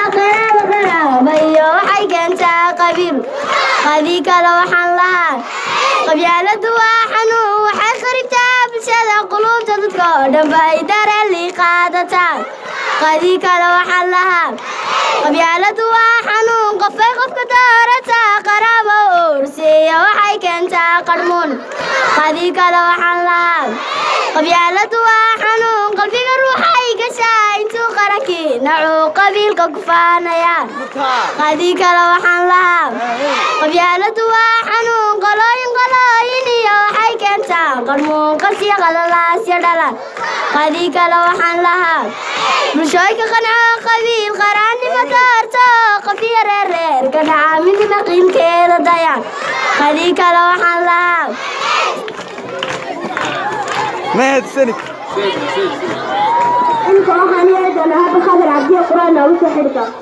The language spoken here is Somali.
Qaraabo qaraabayo waxay keentaa qabiil. Qadii kale waxaan lahaa: qabyaaladu waa xanuun, waxay kharibtaa bulshada, quluubta dadka oo dhan bay dareen qaadataa. Qadii kale waxaan lahaa: qabyaaladu waa xanuun, qofay qofka doorataa, qaraabo uursiiya, waxay keentaa qarmuun. Qadii kale waxaan lahaa: qabyaaladu waa xanuun, qalbiga ruuxay gashaa, intuu qarankii nacuu qabiilka ku faanaya. Qadii kale waxaan lahaa: qabyaaladu waa xanuun, qolooyin qolooyin iyo waxay keentaa qarmuun, qasya qalalaasya dhalan. Qadii kale waxaan lahaa: bulshooyinka qanco qabiil, qaraannimo doorto, qofiyo reerreerka dhaca, midnima qiimkeeda dayan. Qadii kale waxaan lahaa. Mahadsanid. Imika waxaan yeeli doonaa hadda Khadar Cabdiya qur-aan noogu soo xidhi doona.